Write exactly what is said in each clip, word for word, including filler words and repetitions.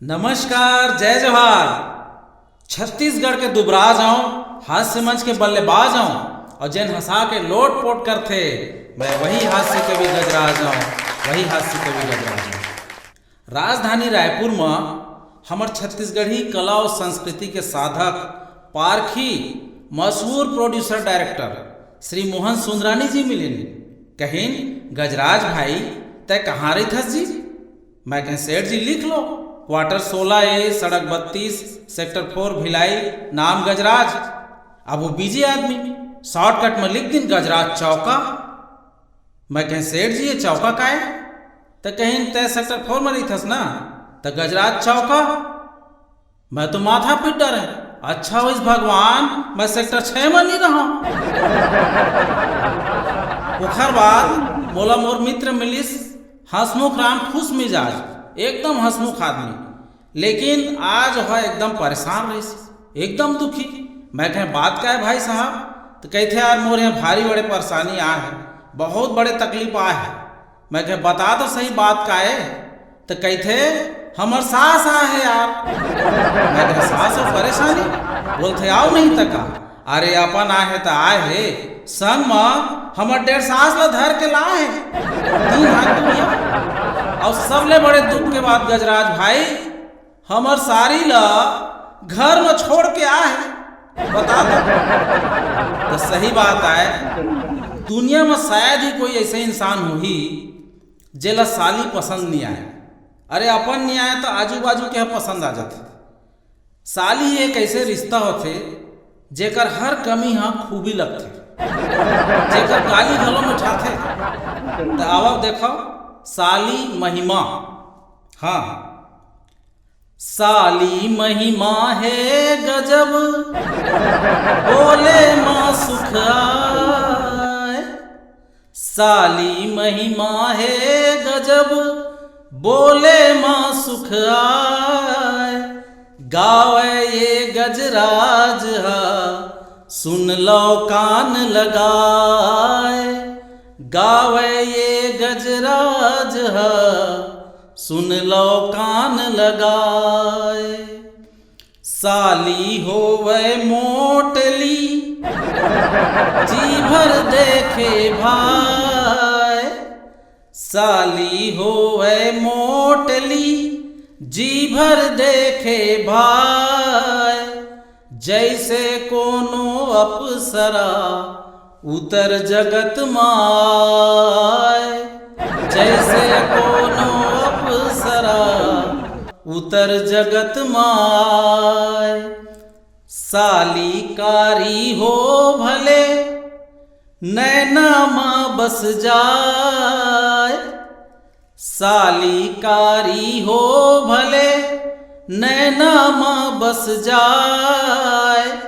नमस्कार, जय जोहार। छत्तीसगढ़ के दुबराज अंव, हास्य मंच के बल्लेबाज अंव, अउ जेन हंसा के लोट-पोट करथे, मैं वही हास्य कवि गजराज अंव, वही हास्य कवि गजराज अंव। राजधानी रायपुर म हमर छत्तीसगढ़ी कला अउ संस्कृति के साधक, पारखी, मशहूर producer director श्री मोहन सुंदरानी जी मिलिन। कहिन, "गजराज भाई, तैं कहाँ रहिथस जी?" मैं कहें, "सेठ जी, लिख लो, quarter सोलह A, सड़क बत्तीस, sector four, भिलाई, नाम गजराज।" अब वो busy आदमी, shortcut में लिख दिन, "गजराज चौका।" मैं कहें, "सेठ जी, ये चौका का है?" त कहिन, "तैं sector four में रहिथस ना, त गजराज चौका।" मैं तो माथा पीट डरें, "अच्छा होइस भगवान, मैं sector छह में नहीं रहा।" ओखर बाद मोला मोर मित्र मिलिस, हंसमुख राम, खुश मिजाज, एकदम हंसमुख आदमी, लेकिन आज वह एकदम परेशान रहिस, एकदम दुखी। मैं कहें, "बात का है भाई साहब?" त कहिथे, "यार, मोर यहाँ भारी बड़े परेशानी आय है, बहुत बड़े तकलीफ आय है।" मैं कहें, "बता तो सही, बात का है?" त कहिथे, "हमर सास आय हे यार।" मैं कहें, "सास अउ परेशानी?" बोलथे, "अउ नहीं त का, अरे अपन आय हे त आय हे, संग म हमर डेढ़ सास ल धर के लाय हे।" तीन हाथ दुनिया। अउ सबले बड़े दुख के बात गजराज भाई, हमर साली ल घर म छोड़ के आय हे। बता तो। त सही बात आय, दुनिया म शायद ही कोई ऐसे इंसान होही जेला साली पसंद नहीं आय। अरे अपन नहीं आय त आजू बाजू के ह पसंद आ जाथे। साली एक ऐसे रिश्ता होथे जेकर हर कमी ह खूबी लगथे, जेकर गाली घलो मिठाथे। त आवव देखव साली महिमा। हाँ, साली महिमा हे गजब, बोले म सुख आय। साली महिमा हे गजब, बोले म सुख आय। गावय ये गजराज ह, सुन लव कान लगाय। गावय ये गजराज ह, सुन लव कान लगाय। साली होवय मोटली, जी भर देखे भाय। साली होवय मोटली, जी भर देखे भाय। जैसे कोनो अप्सरा उतर जगत म आय। जैसे कोनो अप्सरा उतर जगत म आय। साली कारी हो भले नैना म बस जाय। साली कारी हो भले नैना म बस जाय।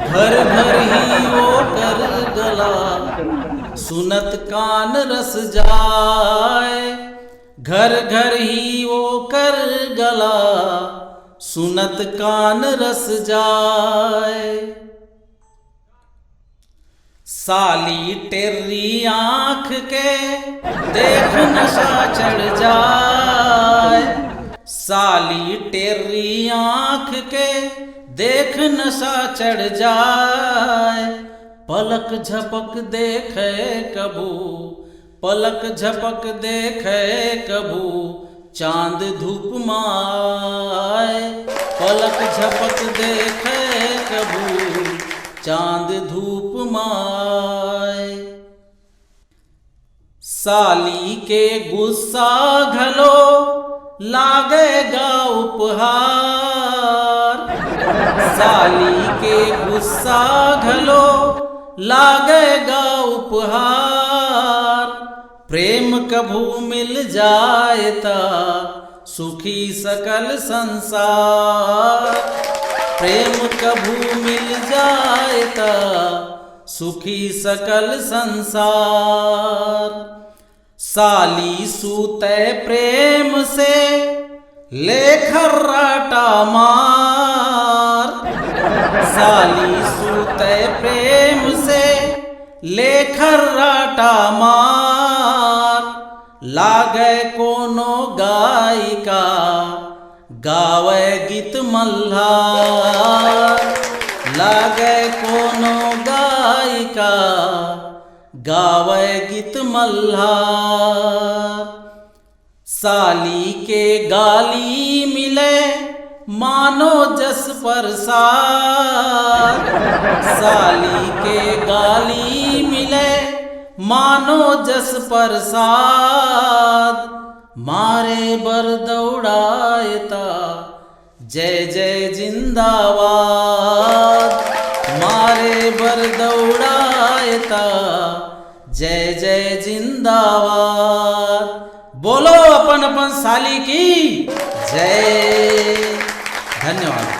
घर घर ही ओकर गला सुनत कान रस जाय। घर घर ही ओकर गला सुनत कान रस जाय। साली टेर्री आँख के देख नशा चढ़ जाय। साली टेर्री आँख के देख नशा चढ़ जाय। पलक झपक देखे कभू, पलक झपक देखे कभू चांद धूप म आय। पलक झपक देखे कभू चांद धूप म आय। साली के गुस्सा घलो लागय गा उपहार। साली के गुस्सा घलो लागय गा उपहार। प्रेम कभू मिल जाय त सुखी सकल संसार। प्रेम कभू मिल जाय त सुखी सकल संसार। साली सूतय प्रेम से ले खर्राटा मार। साली सूतय प्रेम से ले खर्राटा मार। लागय कोनो गायिका गावय गीत मल्हार, लागय कोनो गायिका, गावय गीत मल्हार। साली के गाली मिले मानो जस प्रसाद, साली के गाली मिले मानो जस प्रसाद। मारे बर दौड़ाए ता जय जय जिंदाबाद, मारे बर दौड़ाए ता जय जय जिंदाबाद। बोलो अपन अपन साली की जय। धन्यवाद।